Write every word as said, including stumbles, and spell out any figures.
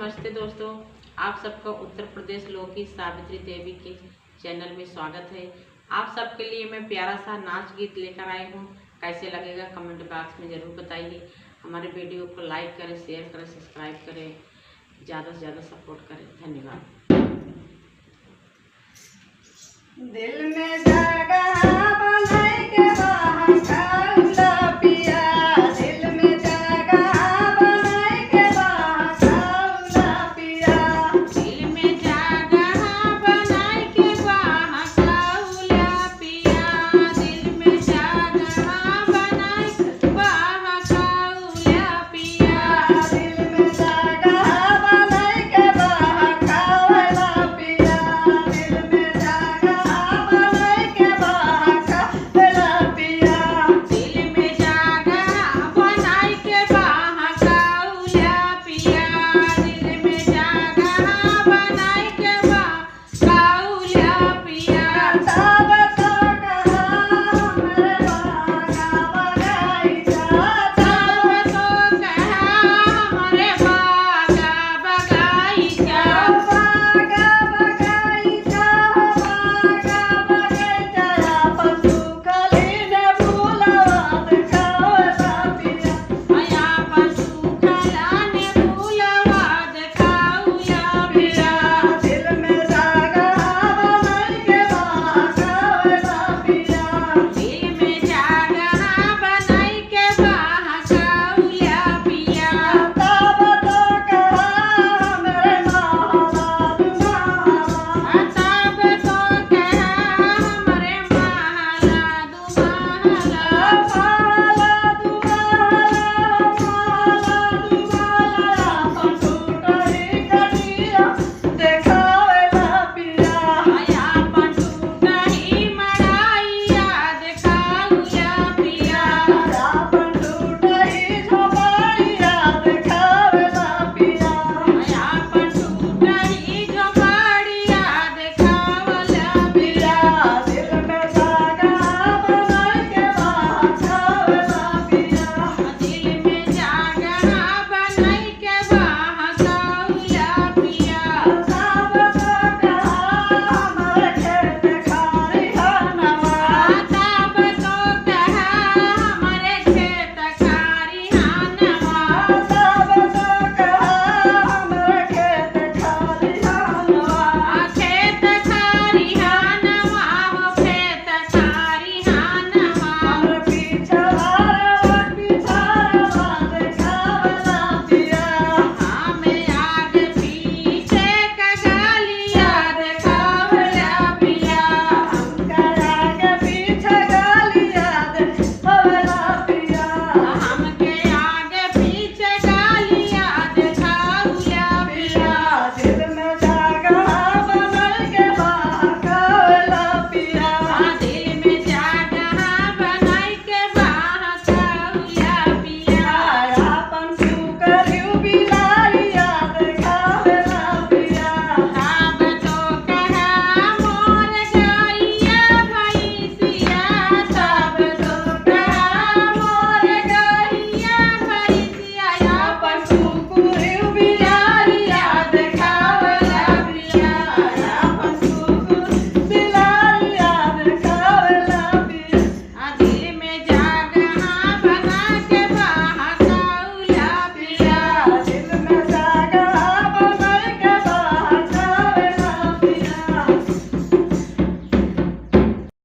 नमस्ते दोस्तों, आप सबका उत्तर प्रदेश लोकी सावित्री देवी के चैनल में स्वागत है। आप सबके लिए मैं प्यारा सा नाच गीत लेकर आई हूँ। कैसे लगेगा, कमेंट बॉक्स में ज़रूर बताइए। हमारे वीडियो को लाइक करें, शेयर करें, सब्सक्राइब करें, ज़्यादा से ज़्यादा सपोर्ट करें। धन्यवाद। दिल में जागा